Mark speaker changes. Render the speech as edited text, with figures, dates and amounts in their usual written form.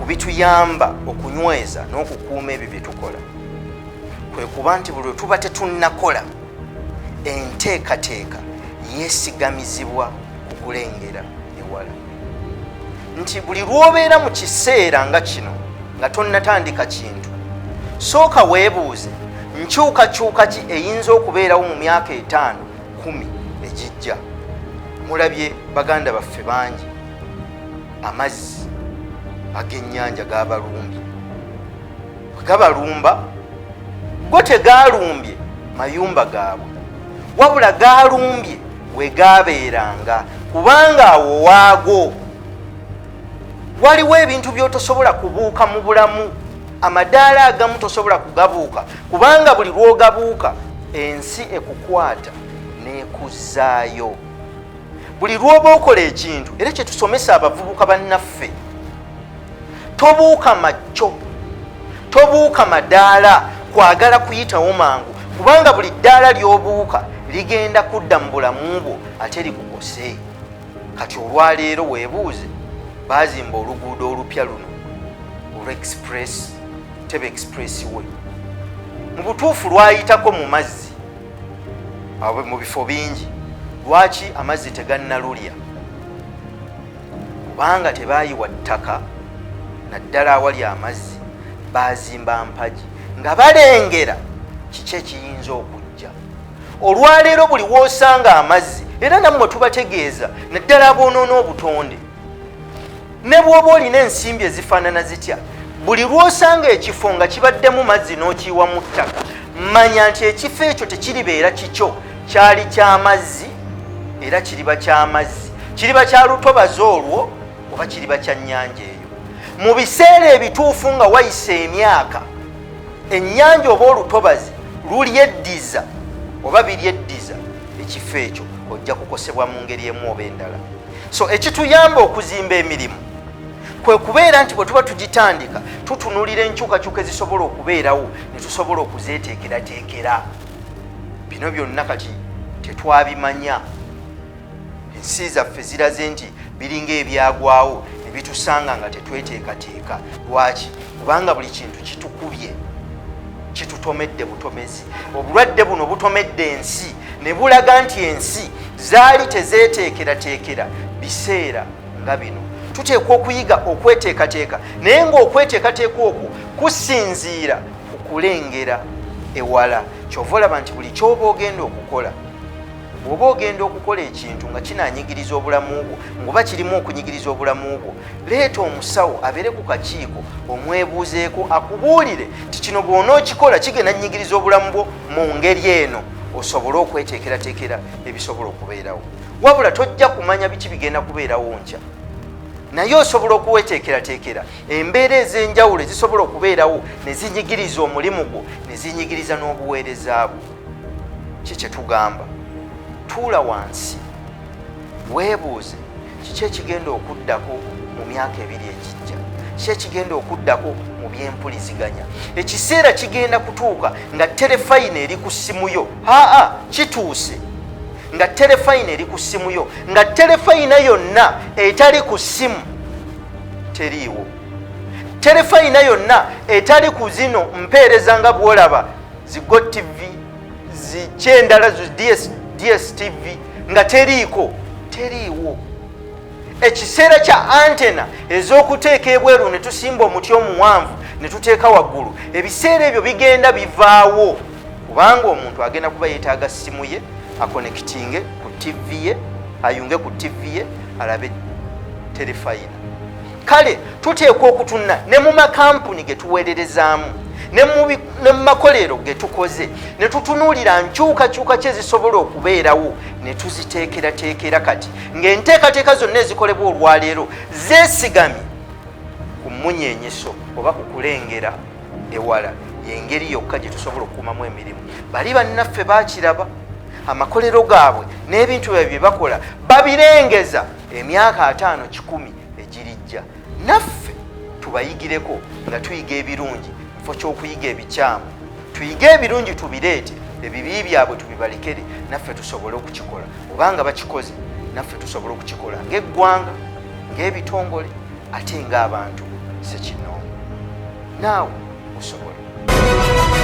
Speaker 1: Ku bituyamba okunyweza n'okukuuma ebyo bye tukola kwe kuba nti buli lwe tuba tetunnakola, enteekateeka yeesigamizibwa ku kulengera ewala, nti buli lw'obeera mu kiseera nga kino nga tonnatandika kintu, sooka weebuuze nkyukakyuka ki eyinza okubeerawo mu myaka 5, 10 egijja. Mulabye baganda baffe bangi amazzi ag'ennyanja gabalumbye. Bwe gabalumba, go tegalumbye mayumba gaabwe, wabula galumbye we gabeeranga, kubanga awo waago. Waliwo ebintu by'otosobola kubuuka mu bulamu. Amadaala agamu tosobola kugabuuka, kubanga buli lw'ogabuuka ensi ekukwata n'ekuzzaayo. Buli lw'oba okola ekintu, era kyetusomesa abavubuka bannaffe, tobuuka makyo, tobuuka madaala kwagala kuyitawo mangu, kubanga buli ddaala ly'obuuka ligenda kudda mu bulamu bwo ate likukose. Kati olwaleero weebuuze, baazimba oluguudo olupya luno olw'express, Tebe Express Way, mu butuufu lwayitako mu mazzi mu bifo bingi. Lwaki amazzi tegannalulya? Kubanga tebayiwa ttaka, naddala awali amazzi bazimba mpagi nga balengera kiki ekiyinza okujja. Olwaleero buli woosanga amazzi, era nammwe tubategeeza, naddala aboonoona obutonde, ne bw'oba olina ensimbi ezifaanana zitya, buli lw'osanga ekifo nga kibaddemu mazzi n'okiyiwamu ttaka, manya nti ekifo ekyo tekiribeera kikyo. Kyali ky'amazzi era kiriba ky'amazzi, kiriba kya lutobazi olwo oba kiriba kya nnyanja eyo. Mu biseera ebituufu nga wayise emyaka, ennyanja oba olutobazi lulyeddiza oba biryeddiza ekifo ekyo, ojja kukosebwa mu ngeri emu oba endala. So ekituyamba okuzimba emirimu kwe kubeera nti bwe tuba tugitandika tutunulira enkyukakyuka ezisobola okubeerawo ne tusobola okuzeeteekerateekera. Bino byonna kati tetwabimanya. Ensi zaffe ziraze nti biringa ebyagwawo ne bitusanga nga tetweteekateeka. Lwaki? Kubanga buli kintu kitukubye, kitutomedde butomezi. Obulwadde buno butomedde ensi ne bulaga nti ensi zaali tezeeteekerateekera biseera nga bino. Tuteekwa okuyiga okweteekateeka, naye ng'okweteekateeka okwo kusinziira ku kulengera ewala. Kyova olaba nti buli ky'oba ogenda okukola, bw'oba ogenda okukola ekintu nga kinanyigiriza obulamu bwo, ng'oba kirimu okunyigiriza obulamu bwo, leeta omusawo abeere ku kakiiko, omwebuuzeeko, akubuulire nti kino bw'onookikola kigenda nyigiriza obulamu bwo mu ngeri eno, osobole okweteekerateekera ebisobola okubeerawo. Wabula tojja kumanya biki bigenda kubeerawo nkya, naye osobola okuweteekerateekera embeera ez'enjawulo ezisobola okubeerawo ne zinyigiriza omulimu gwo, ne zinyigiriza n'obuweereza bwo. Ki kye tugamba? Tuula wansi weebuuze kiki ekigenda okuddako mu myaka 2 egijja, kiki ekigenda okuddako mu byempuliziganya. Ekiseera kigenda kutuuka nga terefayina eri ku ssimu yo. Aa, kituuse nga terefayina eri ku ssimu yo, nga terefayina yonna etali ku ssimu teriiwo. Terefayina yonna etali ku zino mpeereza nga bwolaba zi GOtv, zikyendala, DSTV, nga teriiko, teriiwo. Ekiseera kya antena ez'okuteeka ebweru ne tusimba omuti omuwanvu ne tuteeka waggulu, ebiseera ebyo bigenda bivaawo, kubanga omuntu agenda kuba yeetaaga ssimu ye akonekitinge ku TV ye, ayunge ku TV ye, alabe terefayina. Kale tuteekwa okutunna ne mu makampuni ge tuweererezaamu, ne mu makolero ge tukoze, ne tutunuulira nkyukakyuka ki ezisobola okubeerawo ne tuziteekerateekera. Kati ng'enteekateeka zonna ezikolebwa olwaleero zeesigamye ku mmunyeenyeso oba ku kulengera ewala, yengeri yokka gye tusobola okukuumamu emirimu. Bali bannaffe bakiraba, amakolero gaabwe n'ebintu byabwe bye bakola babirengeza emyaka 50, 100 egirijja. Naffe tubayigireko nga tuyiga ebirungi kifo ky'okuyiga ebikyamu. Tuyige ebirungi tubireete, ebibi byabwe tubibalekere, naffe tusobole okukikola. Obanga bakikoze, naffe tusobole okukikola ng'eggwanga, ng'ebitongole, ate ng'abantu. Sekinoomu, naawe osobola.